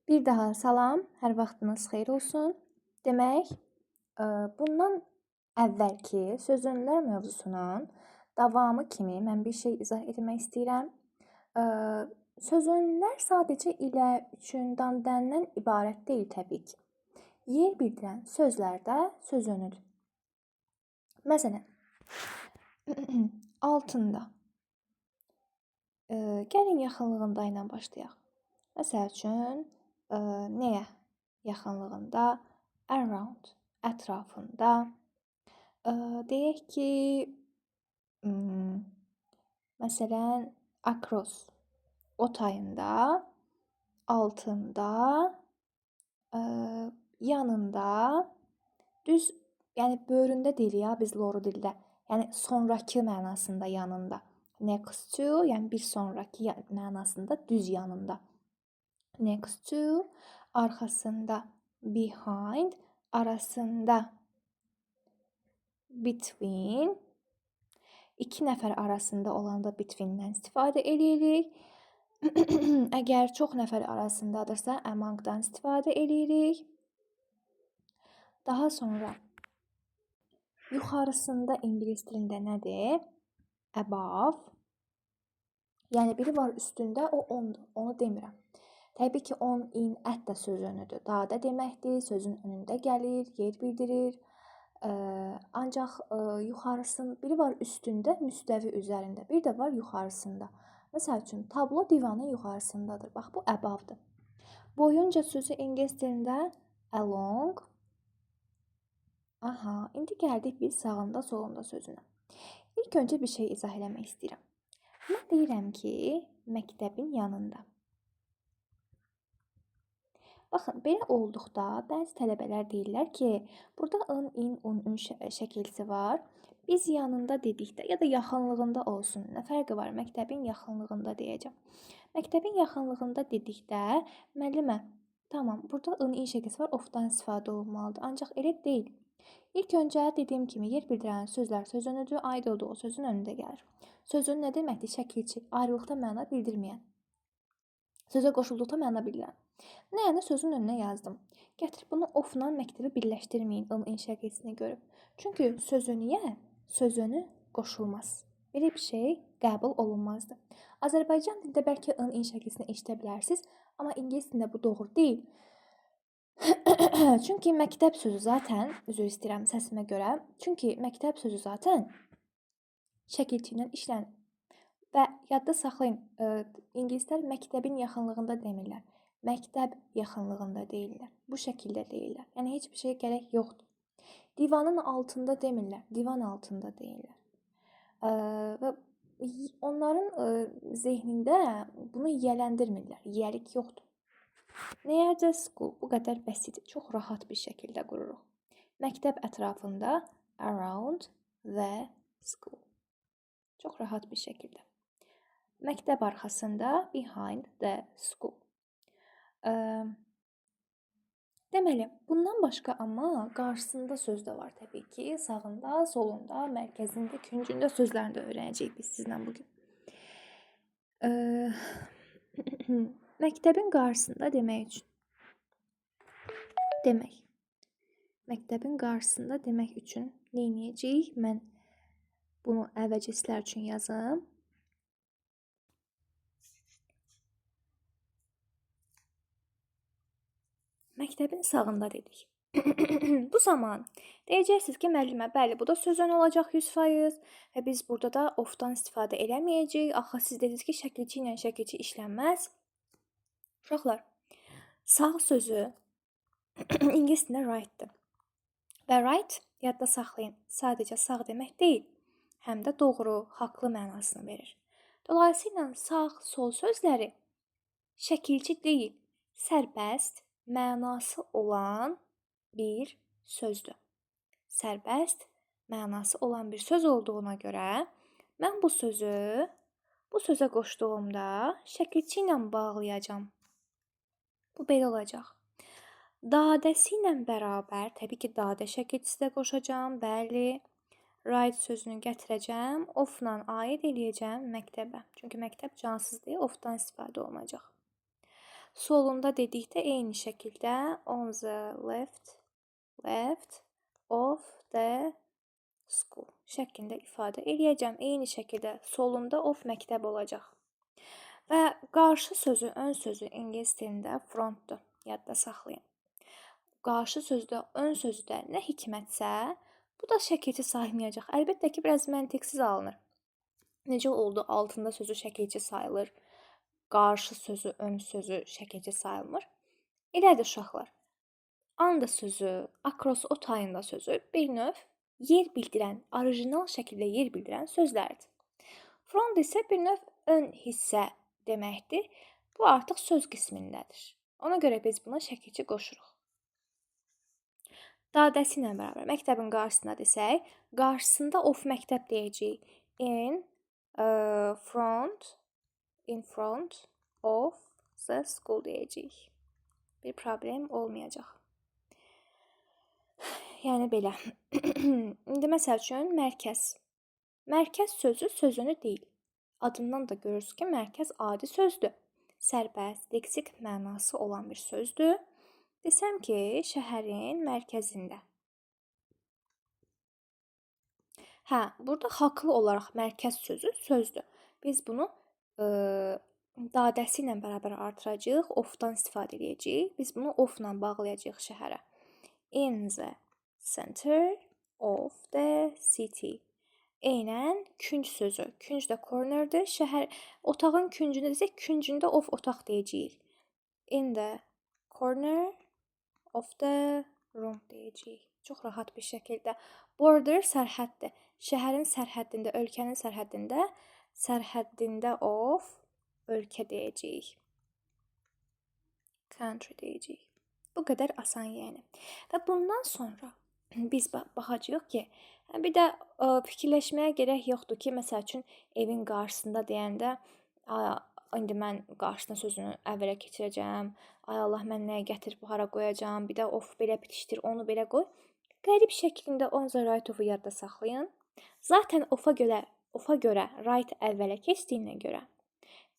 Bir daha salam, hər vaxtınız xeyir olsun. Demək, bundan əvvəlki sözünlər mövzusunun davamı kimi mən bir şey izah etmək istəyirəm. Sözünlər sadəcə ilə, üçün, dan, dəndən ibarət deyil təbii ki. Yer bildirən sözlər də sözönüdür. Məsələn, altında. Gəlin yaxınlığında ilə başlayaq. Məsəl üçün, nəyə yaxınlığında, around, ətrafında. Deyək ki, məsələn, across, o tayında, altında, yanında, düz, yəni böyründə deyirik ya biz loru dildə. Yəni sonrakı mənasında yanında. Next to, yəni bir sonrakı mənasında düz yanında. Next to, arxasında, behind, arasında, between. İki nəfər arasında olanda between-dən istifadə eləyirik. Əgər çox nəfər arasındadırsa, among-dan istifadə eləyirik. Daha sonra yuxarısında ingilis dilində nədir? Above. Yəni biri var üstündə, o ondur. Onu demirəm. Təbii ki, on, in, at da söz önüdür. Dadə deməkdir, sözün önündə gəlir, yer bildirir. Ancaq yuxarısın, biri var üstündə, müstəvi üzərində, bir də var yuxarısında. Məsəl üçün, tablo divanın yuxarısındadır. Bax, bu above-dır. Boyunca sözü ingilis dilində along. Aha, indi gəldik biz sağında, solunda sözünə. İlk öncə bir şey izah eləmək istəyirəm. Mən deyirəm ki, məktəbin yanında. Baxın, belə olduqda bəzi tələbələr deyirlər ki, burada ın, in, un, ün şəkilsi var. Biz yanında dedikdə ya da yaxınlığında olsun. Nə fərqi var? Məktəbin yaxınlığında deyəcəm. Məktəbin yaxınlığında dedikdə, müəllimə, tamam, burada ın, in şəkilsi var, of-dan istifadə olunmalıdır. Ancaq elə deyil. İlk öncə dediyim kimi yer bildirən sözlər söz önüdür, aid olduğu sözün önündə gəlir. Sözün nə deməkdir? Şəkilçi, ayrılıqda məna bildirməyən. Sözə qoşulduqda məna bildirən. Nə yəni sözün önünə yazdım. Gətirib bunu of-la məktəbi birləşdirməyin, ın, in şəkilsini görüb. Çünki sözünüyə sözönü qoşulmaz. Belə bir şey qəbul olunmazdı. Azərbaycan dilində bəlkə ın, in şəkilsini eşidə bilərsiniz, amma ingilis dilində bu doğru deyil. Çünki məktəb sözü zaten, üzr istəyirəm səsimə görə, çünki məktəb sözü zaten şəkilçi ilə işlənir. Və yadda saxlayın, ingilislər məktəbin yaxınlığında demirlər. Məktəb yaxınlığında deyirlər. Bu şəkildə deyirlər. Yəni heç bir şeyə gərək yoxdur. Divanın altında demirlər. Divan altında deyirlər. Və onların zehnində bunu yiyələndirmirlər. Yiyəlik yoxdur. Near the school. Bu qədər bəsit, çox rahat bir şəkildə qururuq. Məktəb ətrafında around the school. Çox rahat bir şəkildə. Məktəb arxasında behind the school. Deməli, bundan başqa amma qarşısında söz də var təbii ki. Sağında, solunda, mərkəzində, küncündə sözlərini də öyrənəcəyik biz sizlə bugün. Məktəbin qarşısında demək üçün. Demək. Məktəbin qarşısında demək üçün nə edəcəyik? Mən bunu əvvəlcə sizlər üçün yazım. Məktəbin sağında dedik. Bu zaman deyəcəksiniz ki, müəllimə, bəli, bu da söz önü olacaq 100% və biz burada da of-dan istifadə eləməyəcəyik. Axı siz dediniz ki, şəkilçi ilə şəkilçi işlənməz. Uşaqlar, sağ sözü ingilis dilində right-dır. Və right, yadda saxlayın, sadəcə sağ demək deyil, həm də doğru, haqlı mənasını verir. Dolayısıyla sağ, sol sözləri şəkilçi deyil, sərbəst mənası olan bir sözdür. Sərbəst mənası olan bir söz olduğuna görə mən bu sözü bu sözə qoşduğumda şəkilçi ilə bağlayacağam. Bu belə olacaq. Dadəsi ilə bərabər, təbii ki, dadə şəkilçisi də qoşacağam. Bəli, right sözünü gətirəcəm, of-la aid eləyəcəm məktəbə. Çünki məktəb cansızdır, of-dan istifadə olunacaq. Solunda dedikdə eyni şəkildə on the left of the school şəklində ifadə eləyəcəm. Eyni şəkildə solunda of məktəb olacaq. Və qarşı sözü, ön sözü ingilis dilində frontdur. Yadda saxlayın. Qarşı sözdə, ön sözdə nə hikmətsə, bu da şəkilçi sayılmayacaq. Əlbəttə ki, biraz məntiqsiz alınır. Necə oldu? Altında sözü şəkilçi sayılır. Qarşı sözü, ön sözü şəkilçi sayılmır. Elədir uşaqlar. Anda sözü, across o tayında sözü bir növ yer bildirən, orijinal şəkildə yer bildirən sözlərdir. Front isə bir növ ön hissə deməkdir. Bu artıq söz qismindədir. Ona görə biz buna şəkilçi qoşuruq. Dadəsi ilə bərabər məktəbin qarşısında desək, qarşısında of məktəb deyəcəyik. In front of the school deyəcəyik. Bir problem olmayacaq. Yəni belə. İndi məsəl üçün mərkəz. Mərkəz sözü sözünü deyil. Adından da görürsünüz ki, mərkəz adi sözdür. Sərbəst, leksik mənası olan bir sözdür. Desəm ki, şəhərin mərkəzində. Hə, burada haqlı olaraq mərkəz sözü sözdür. Biz bunu dadəsi ilə bərabər artıracağıq, of-dan istifadə edəcəyik. Biz bunu of-la bağlayacağıq şəhərə. In the center of the city. Eynən künc sözü. Künc də cornerdir. Şəhər otağın küncündə desək, küncündə of otaq deyəcəyik. In the corner of the room deyəcəyik. Çox rahat bir şəkildə. Border sərhəddir. Şəhərin sərhəddində, ölkənin sərhəddində, sərhəddində of ölkə deyəcəyik. Country deyəcəyik. Bu qədər asan yəni. Və bundan sonra biz baxacağıq ki, bir də fikirləşməyə gərək yoxdur ki, məsəl üçün evin qarşısında deyəndə, indi mən qarşısında sözünü əvvələ keçirəcəm. Ay Allah, mən nəyə gətirib hara qoyacağam? Bir də of belə bitişdir, onu belə qoy. Qərib şəklində on the right of-u yadda saxlayın. Zaten of-a görə right əvvələ keçdiyinə görə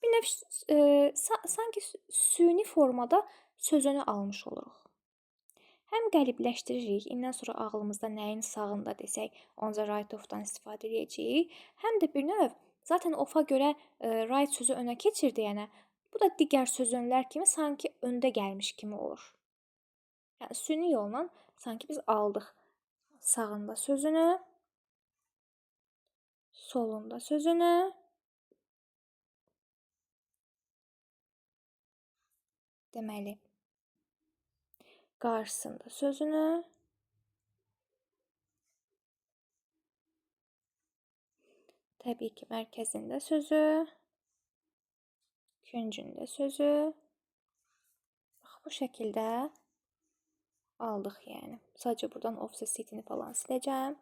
bir növ sanki süni formada sözünü almış oluruq. Həm qəlibləşdiririk, indən sonra ağlımızda nəyin sağında desək, on the right of-dan istifadə edəcəyik. Həm də bir növ, zaten of-a görə right sözü önə keçir deyənə, bu da digər sözönlər kimi sanki öndə gəlmiş kimi olur. Yəni, süni yolla sanki biz aldıq sağında sözünü, solunda sözünü, deməli, qarşısında sözünü, təbii ki, mərkəzində sözü, küncündə sözü. Bax, bu şəkildə aldıq yəni. Sadəcə buradan of the city-ni falan siləcəm.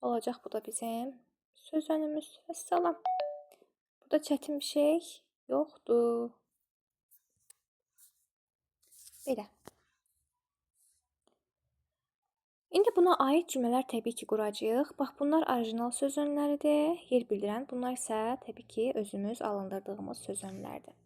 Olacaq bu da bizim söz önümüz. Vəssalam. Burada çətin bir şey yoxdur. Belə. İndi buna aid cümlələr təbii ki, quracağıq. Bax, bunlar orijinal söz önləridir, yer bildirən. Bunlar isə təbii ki, özümüz alındırdığımız söz önləridir.